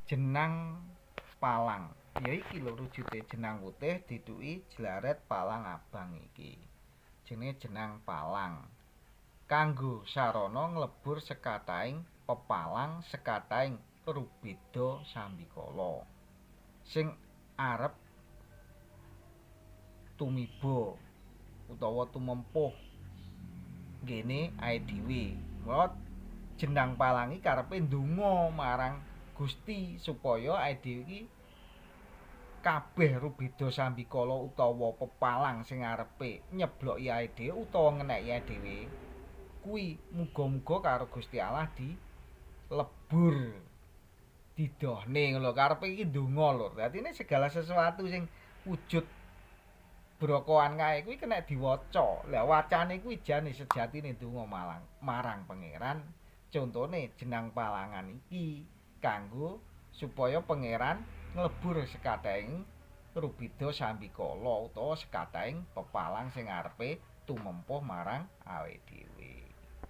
Jenang palang. Ya iki lho wujute jenang putih dituki jlaret palang abang iki. Jenenge jenang palang. Kanggo sarana nglebur sekatahing pepalang, sekatahing rubeda sambikala sing arep tumiba utawa tumempuh ngene ae dhewe. Mula jenang palang iki karepe ndonga marang Gusti supaya ae dhewe iki kabeh rubeda sambikala utawa pepalang sing arepe nyebloki ae dhewe utawa ngeneki ae dhewe kuwi muga-muga karo Gusti Allah dilebur, didohne ngono lho. Karepe iki ndonga lho. Dadine segala sesuatu sing wujud brokoan kae kuwi kena diwaca. Lah wacane kuwi jane sejatine ndonga marang pangeran. Contone jenang palangan iki kanggo supaya pangeran nglebur sekatahing rubeda sambikala utawa sekatahing pepalang sing arepe tumempuh marang awake dhewe.